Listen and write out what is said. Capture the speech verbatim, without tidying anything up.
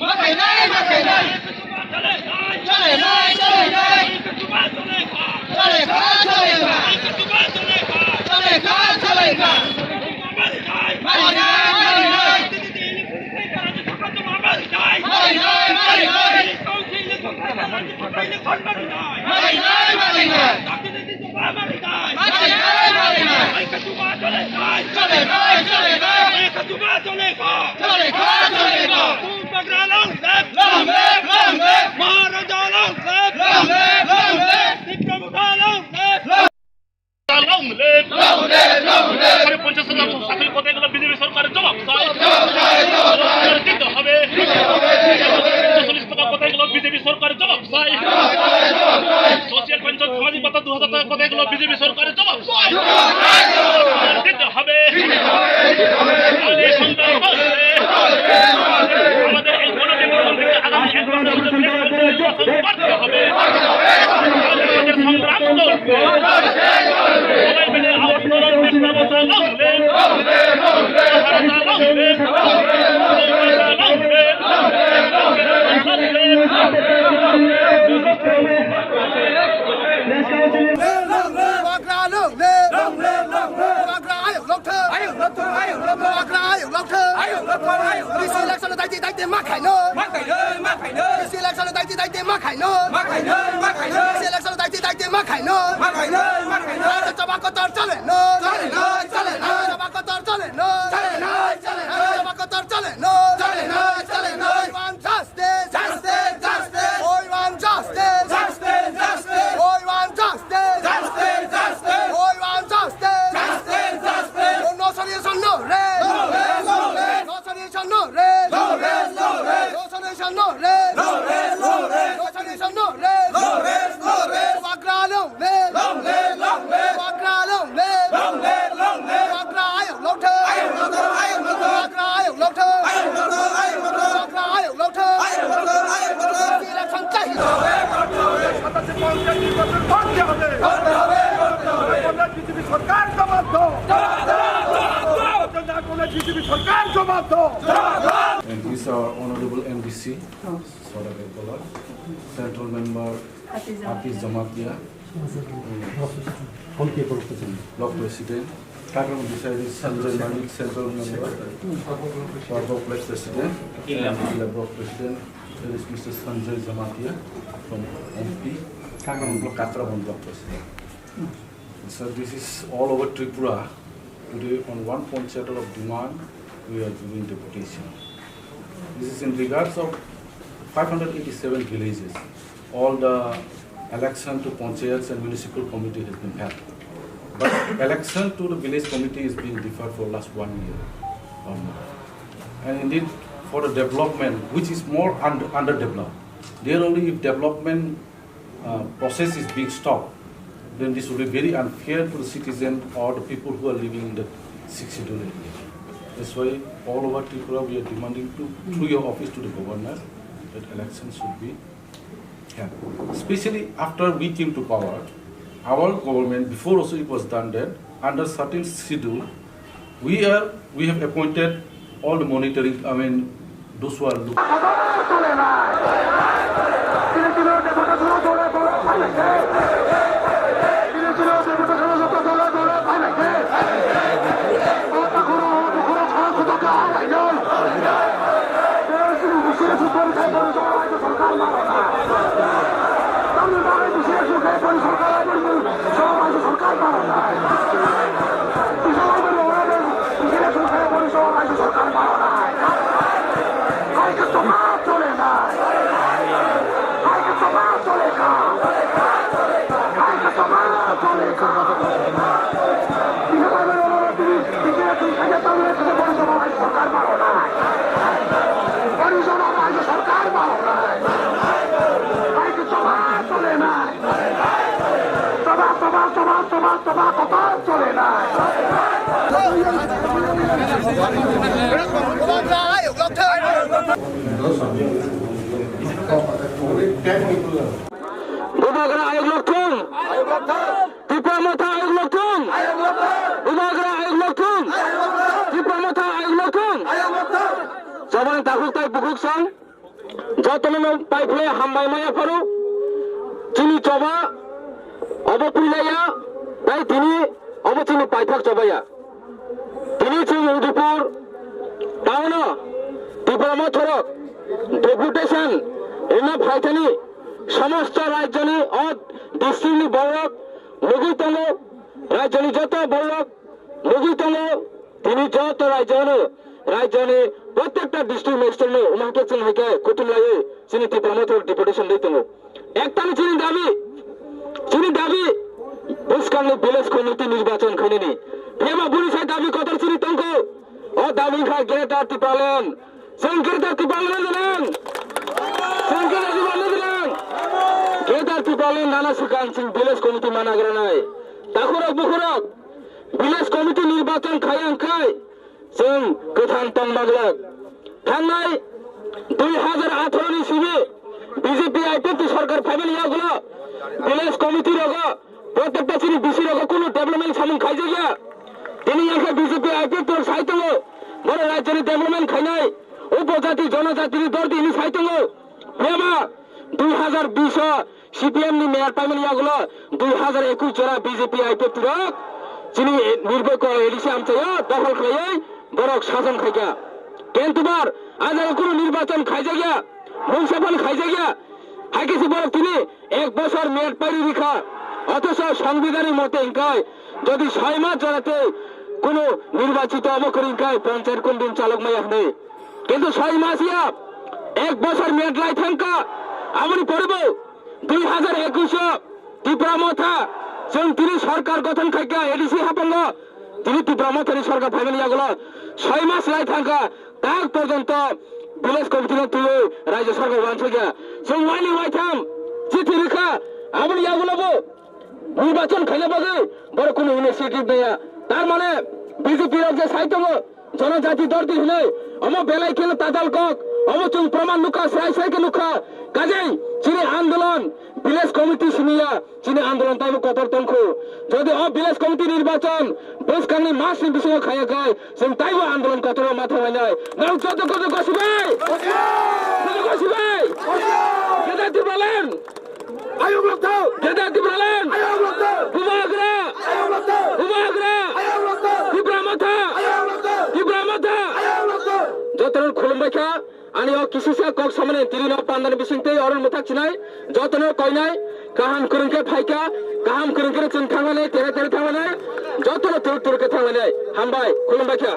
Makhainai, makhainai. Chale nai, chale nai. Chale kha, chale kha. Chale kha, chale kha. Mari nai, mari nai. Mari nai, mari nai. Mari nai, mari nai. Mari nai, mari nai. Chale nai, chale nai. Chale kha, chale kha. Long live! Long live! Long live! Maharaja long live! Long live! Long live! Tipra Motha long live! Long live! Long live! Long live! সাড়ে পঞ্চাশ হাজার চাকরি কোথায় গেল? বিজেপি সরকারের জবাব চাই। জবাব চাই, জবাব চাই। দিতে হবে। দিতে হবে, দিতে হবে। চল্লিশ টাকা কোথায় গেল? বিজেপি সরকারের জবাব চাই। জবাব চাই, জবাব চাই। সোশিয়াল পেনশন, সামাজিক ভাতা দু হাজার টাকা কোথায় গেল? বিজেপি সরকারের জবাব চাই। জবাব চাই, জবাব চাই। দিতে হবে। দিতে হবে, দিতে হবে। আগে সংগ্রাম করতে। আমাদের এই গণবিপ্লব থেকে আগামী এক বছরের মধ্যে নির্বাচন করতে হবে। আমাদের সংগ্রাম চলবে। সবাই মিলে আওয়াজ তুলুন, বিপ্লব চলবে। ভারত চলবে। Bubagra long live! Long live, long live! Bubagra ayuk lokthung! Ayuk lokthung, ayuk lokthung! Bubagra ayuk lokthung! Ayuk lokthung, ayuk lokthung! Bisi election daiti daiti ma khaino! Ma khaino, ma khaino! Bisi election daiti daiti ma khaino! Ma khaino, ma khaino! Bisi election daiti daiti ma khaino! Ma khaino, ma khaino! Rajya Sabha kotor chole no! Chole no, chole no! Rajya Sabha kotor chole no! Chole no, chole no! Rajya Sabha kotor chole no! Chole no, chole no! We want justice! Justice! Justice! We want justice! Justice! Justice! We want justice! Justice! Justice! We want justice! Justice! Justice! No solution, no rest! No rest! No rest! No solution, no rest! No rest! No rest! No solution, no rest! No rest! No rest! No solution, no rest! No rest! No rest! Bubagra long live! Long live! Long live! Bubagra long live! Long live! Long live! Bubagra ayuk lokthung! Ayuk lokthung! Ayuk lokthung! Bubagra ayuk lokthung! Ayuk lokthung! Ayuk lokthung! Bubagra ayuk lokthung! Ayuk lokthung! Ayuk lokthung! Election chahiye! সাতাশে পঞ্চায়েত নির্বাচন করতে হবে। করতে হবে, করতে হবে। না করলে বিজেপি সরকার জবাব দাও। জবাব দাও, জবাব দাও। না করলে বিজেপি সরকার জবাব দাও। জবাব দাও। And he's our honorable M D C, Sodagar Kola, Central Member Hafiz Jamatia, Block President. Kakrang beside is Sanjay Manik, Central Member, Parvo Block President, and Block President. There is Mister Sanjay Jamatia from M P, Kakrang Block. Kakrang Block President. Sir, this is all over Tripura. Today on one point set of demand, we are giving deputation. This is in regards of five hundred eighty-seven villages. All the election to panchayats and municipal committee has been held. But election to the village committee is being deferred for last one year or more. And indeed, for the development, which is more under, underdeveloped, there only if development uh, process is being stopped, then this will be very unfair to the citizen or the people who are living in the Sixth Schedule area. That's why all over Tripura we are demanding to, through your office to the governor, that election should be held. Especially after we came to power, our government, before also it was done that under thirteenth Schedule, we are, we have appointed all the monitoring, I mean, those who are look- Bubagra ayuk lokthung! Tipra Motha ayuk lokthung! Bubagra ayuk lokthung! Tipra Motha ayuk lokthung! Jobani takhuk tai bukhuk song. Jotono no paiphle hambai maya pharo. Chini choba obo puilaya, tai tini obo chini paithak chobaya. Tini chini Udaipur town o Tipra Motha rok deputation rina phaithani somosto rajyoni o district ni borok nugui tongo, rajyoni joto borok nugui tongo, tini joto rajyano, rajyoni protekta district magistrate no umangke chwng haikhe kutung laiwi chini Tipra Motha rok deputation dei tongo. Ektani chini dabi, chini dabi, bwskangni village committee nirbachon khainani. Phiyaba buni sai dabi kotor chini tongkho. O dabi wngkha Greater Tipraland. Chwng Greater Tipraland no nang. Chwng Greater Tipraland no nang. Greater Tipraland nana swkang chwng village committee managranai. Takhurok bukhurok village committee nirbachon khaya wngkhai. Chwng kwthang tong manglak. Thangnai dui hazar atharo ni simi B J P I P F T sorkar phaimani yagulo village committee rogo, protekta chini B C rogo kunu development samung khaijakya. Tini yakhe B J P I P F T rok sai tongo, boro rajyoni development khainai, upojati jonojatini dordi hini sai tongo. Phiyaba dui hazar bish o C P M ni mayor paimani yagulo dui hazar ekush jora B J P I P F T rok chini Nirbai ko A D C amchaio dokhol khlaiwi borok sason khaikha. Kentubar a jaga kunu nirbachon khaijakya, mungsa phano khaijakya. Haikhe se borok tini ek bosor mayor pairi rikha. Othocho songbidani mote hwnkhe jodi soi mas jorate kunu nirbachito omo kwrwi hwnkhe panchayat kunu din chalok maya hwnwi. Kintu soi mas ya, ek bosor mayor lai thangkha. Aboni pore bo dui hazar ekush o Tipra Motha, chwng tini sorkar gothon khaikha A D C haphango, tini Tipra Mothani sorkar phaimani yagulo soi mas lai thangkha, tak porjonto village committee no twiwi rajya sorkar uansukya. Chwng waini waitham chithi rwkha, aboni yagulo bo nirbachon khaina bagwi borok kunu initiative naya. Tar mane B J P rok je sai tongo, Jonojati dordi hinwi, omo belai kheno tatal kok, omo chwng proman nukha, srai srai khe nukha. Kajei chini andolon village committee simi ya, chini andolon taibo kotor tongkhu. Jodi o village committee nirbachon bwskangni masni bisingo khaya khai, chwng taibo andolon kotor ma thanglainai. Nang joto kotor gosibai! Kotor gosibai! Jada Tipraland! Ayok lokthau! Jada Tipraland! Ayok lokthau! Bubagra! Ayok lokthau! Bubagra! Ayok lokthau! Tipra Motha! Ayok lokthau! Tipra Motha! Ayok lokthau! Jotono khulumbai kha, ani o kisisa kok samani tiri no pandani bisingtwi oroni mwthak chinai, jotono koinai, kaham kwrwng khe phaikha, kaham kwrwng khe chwng thangmani, tere tere thangmani, jotono tur tur khe thangmani. Hambai, khulumbai kha.